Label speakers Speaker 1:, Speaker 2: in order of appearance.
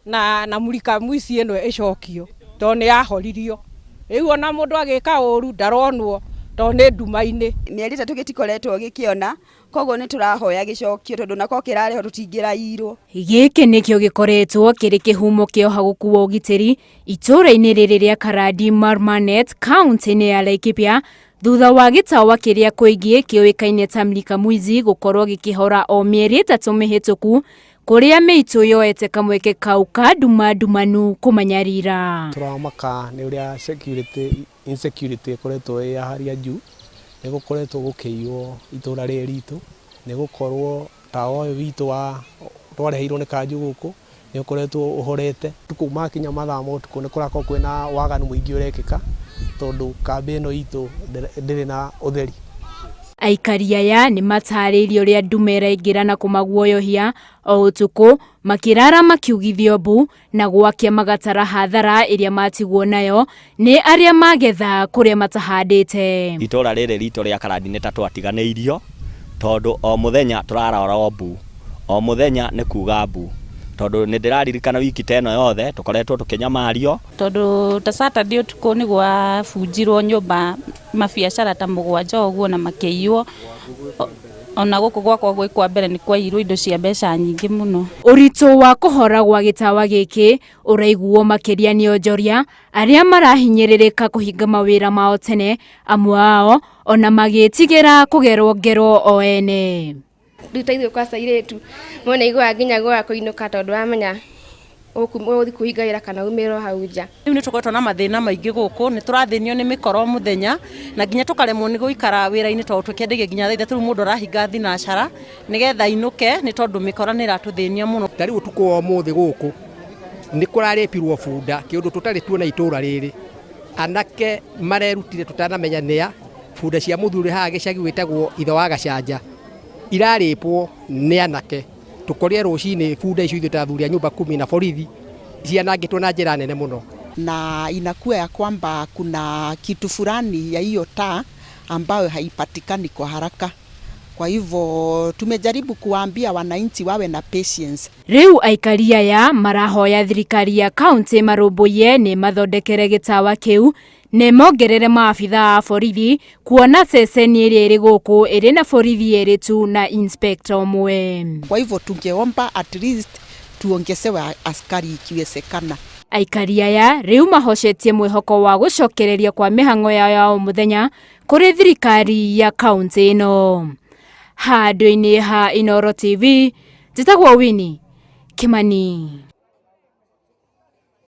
Speaker 1: Na mulika mwici ĩno ĩcokio tondũ nĩ yahoririo. Rĩu ona mũndũ agĩka ũru ndaronwo tondũ nĩ nduma-inĩ.
Speaker 2: Mĩeri 3 gĩtikoretwo gĩkĩona, koguo nĩ tũrahoya gĩcokio tondũ nako kĩrarĩho tũtingĩrairwo.
Speaker 3: Gĩkĩ nĩkĩo gĩkoretwo kĩrĩ kĩhumo kĩa ũhagũku wa ũgitĩri itũũra-inĩ rĩrĩ rĩa Karandi Marmanet kaunti-inĩ ya Laikipia thutha wa gĩtawa kĩrĩa kũingĩ kĩũĩkaine ta Mlika Mwizi gũkorwo gĩkĩhora o mĩeri 3 mĩhĩtũku kũrĩa mĩitũ yoete kamweke kau ka nduma ndumanu kũmanyarira.
Speaker 4: Tũramaka nĩ ũrĩa security insecurity ĩkoretwo ĩ ya haria juu, nĩ gũkoretwo gũkĩiywo itũra rĩrĩ ritũ, nĩ gũkorwo tawa ũyũ witũ wa twareheirwo nĩ kanjũ gũkũ nĩ ũkoretwo ũhorete. Ũtukũ makinya mathaa ma ũtukũ nĩ kũrakorwo kwĩna waganu mũingĩ ũrekĩka tondũ kambĩ ĩno itũ ndĩrĩ na ũtheri.
Speaker 3: Aikari aya nĩ matarĩirie ũrĩa nduma ĩraingĩra na kũmaguoyohia o ũtukũ makĩrara makiugithio mbu na gwakia magatara hathara ĩrĩa matigwo nayo nĩ arĩa magetha kũrĩa matahandĩte.
Speaker 5: Itũra rĩrĩ ritũ rĩa Karandi nĩ ta twatiganĩirio tondũ o mũthenya tũrarara mbu, o mũthenya nĩ kuga mbu, tondũ nĩ ndĩraririkana wiki ta ĩno yothe tũkoretwo tũkĩnyamario.
Speaker 6: Tondũ ta Saturday ũtukũ nĩ gwabunjirwo nyũmba mabiacara ta 7 ũguo na makĩiywo. Ona gũkũ gwakwa gwĩ kwa mbere nĩ kwaiyirwo indo cia mbeca nyingĩ mũno.
Speaker 3: Ũritũ wa kũhora gwa gĩtawa gĩkĩ ũraiguo makĩria nĩ onjoria arĩa marahinyĩrĩrĩka kũhinga mawĩra mao tene, amwe ao ona magĩtigĩra kũgerwo ngero o ene.
Speaker 7: Rĩu ta ithuĩ kwaca airĩtu mũndũ nĩ aiguaga nginya guoya kũinũka tondũ wamenya ũgũthiĩ kũhinga wĩra kana umĩrwo hau nja.
Speaker 8: Rĩu nĩ tũkoretwo na mathĩna maingĩ gũkũ, nĩ tũrathĩnio nĩ mĩkoro mũthenya na nginya tũkaremwo nĩ gũikara wĩra-inĩ tondũ tũkĩendagia nginya thaa 3 rĩu mũndũ arahinga thinacara nĩgetha ainũke nĩ tondũ mĩkora nĩ ĩratũthĩnia mũno.
Speaker 9: Ta rĩu ũtukũ wa ũmũthĩ gũkũ nĩ kũrarĩpirwo bunda, kĩũndũ tũtarĩ tuona itũra rĩrĩ. Anake marerutire tũtanamenya nĩa, bunda cia mũthuri haha gĩcagi wĩtagwo ithe wa Gacanja irarĩpwo nĩ anake. Tũkorire rũcinĩ bunda icio ithuĩ ta athuri a nyumba kumi na borithi cianangĩtwo na njĩra nene mũno.
Speaker 10: Na inakuwa ya kwamba kuna kitu fulani ya hiyo taa ambayo haipatikani kwa haraka. Kwa hivyo tumejaribu kuwaambia wananchi wawe na patience.
Speaker 3: Rĩu aikari aya marahoya thirikari ya kaunti marũmbũiye nĩ mathondekere gĩtawa kĩu nĩ mongerere maabitha a borithi kuona ceceni ĩrĩa ĩrĩ gũkũ ĩrĩ na borithi erĩ tu na inspector ũmwe.
Speaker 10: Kwa hivyo tungeomba at least tuongezewe askari ikiwezekana.
Speaker 3: Aikari aya rĩu mahocetie mwĩhoko wa gũcokereria kwa mĩhang'o yao ya o mũthenya kũrĩ thirikari ya kaunti ĩno. Handũ-inĩ ha Inooro TV, njĩtagwo Winnie Kimani.